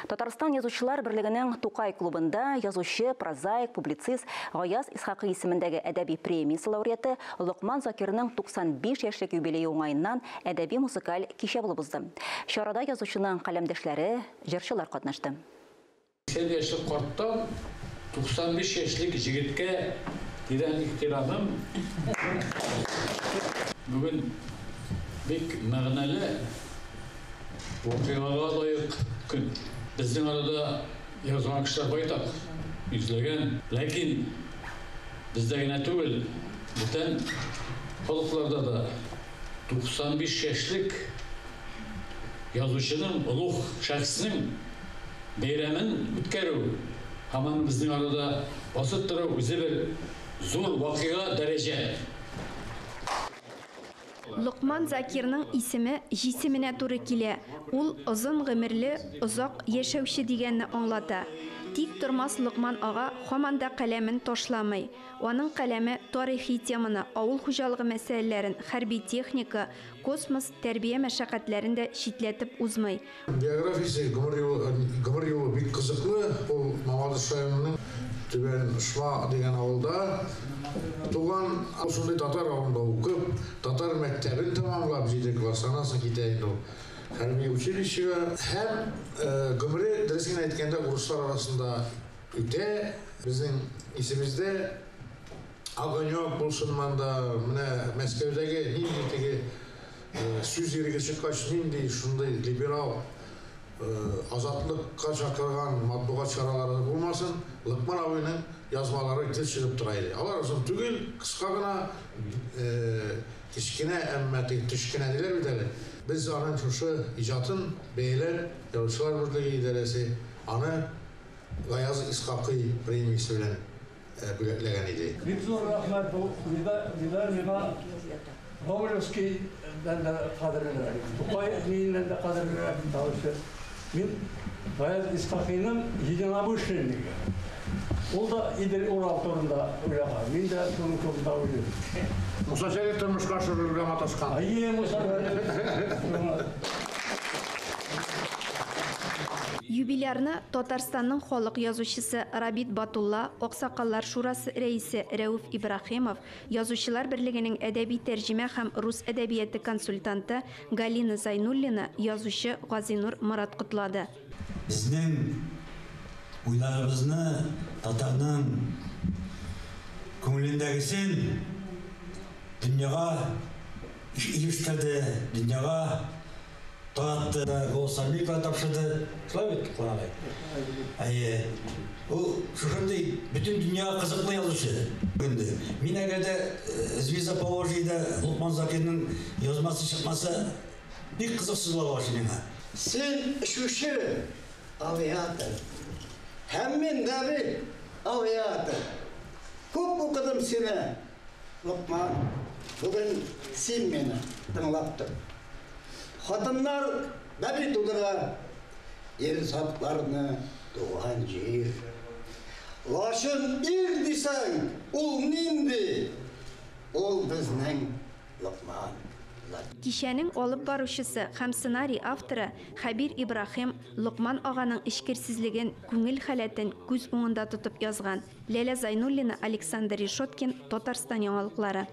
Татарстан Язучылар берлегенең Тукай клубында язучы, прозаик, публицист Гаяз Исхакый исемендәге әдәби премиясе лауреаты Локман Закирның 95 яшьлек юбилее уңаеннан әдәби музыкаль кичә булып узды. Чарада язучының каләмдәшләре, җырчылар катнашты. 80 яшьлек карттан 95 яшьлек җегеткә тирән ихтирамым. Бүген бик мәгънәле вакыйгага лаек көн. Безнең арада язган кешеләр байтак, йөзләгән. Ләкин бездә генә түгел, бүтән халыкларда да 95 яшьлек язучының, олуг шәхеснең бәйрәмен үткәрү һәм аның безнең арада басып тору үзе бер зур вакыйга, дәрәҗә. Локман Закирның исеме җисеменә туры килә. Ул озын гомерле, озак яшәүче дигәнне аңлата. Тик тормас Локман ага һаман да каләмен ташламый. Аның каләме тарихи теманы, авыл хуҗалыгы мәсьәләләрен, хәрби техника, космос, тәрбия мәшәкатьләрен дә читләтеп узмый. Биографиясе, гомер юлы, гомер юлы бик кызыклы. Ул Мамадыш районының Түбән Ошма дигән авылда туган. Ул шундый татар авылында укып, татар мәктәбен тәмамлап, җиде класс, аннан соң китә инде ул хәрби училищега. Һәм гомере, дөресен генә әйткәндә, урыслар арасында үтә. Безнең исебездә Огонек булсын монда, менә Мәскәүдәге нинди теге Сүз иреге чыккач, нинди шундый либерал, азатлыкка чакырган матбугат чаралары булмасын, Локман абыйның язмалары гел чыгып тора иде. Алар озын түгел, кыска гына, кечкенә, әмма теге төш кенә диләр бит әле. Без аның шушы иҗатын бәяләп, Язучылар берлеге идарәсе аны Гаяз Исхакый премиясе белән бүләкләгән иде. Бик зур рәхмәт, бу медаль миңа Гоголевскийдан да кадерлерәк, Тукай миннән дә кадерлерәк, мисал өчен. Мин Гаяз Исхакыйның единомышленнигы. Ул да Идел-Урал турында уйлаган, мин дә шуның турында уйлыйм. Муса Җәлил тормышка ашырырга маташкан. Әйе, Муса Җәлил. Юбилярны Татарстанның халык язучысы Рабит Батулла, Аксакаллар шурасы рәисе Рәүф Ибраһимов, Язучылар берлегенең әдәби тәрҗемә һәм рус әдәбияты консультанты Галина Зайнуллина, язучы Газинур Морат котлады. Безнең уйларыбызны, татарның күңелендәгесен дөньяга ирештерде, дөньяга Таратты да, Голос Америкага тапшырды. Шулай бит, Туклан агай? Әйе. Ул шушындый бөтен дөньяга кызыклы язучы инде. Мин әгәр дә Звезда Поволжьеда Локман Закирның язмасы чыкмаса, бик кызыксыз була башлый миңа. Син очучы, авиатор. Һәм мин дә бит авиатор. Күп укыдым сине, Локман. Бүген син мине тыңлап тор. Хатыннар бәби тудыра, ир затларны туган җир. Лачын ир дисәң, ул нинди? Ул безнең Локман Закир. Кичәнең алып баручысы һәм сценарий авторы Хәбир Ибраһим Локман аганың эчкерсезлеген, күңел халәтен күз уңында тотып язган. Ләлә Зайнуллина, Александр Решеткин, Татарстан яңалыклары.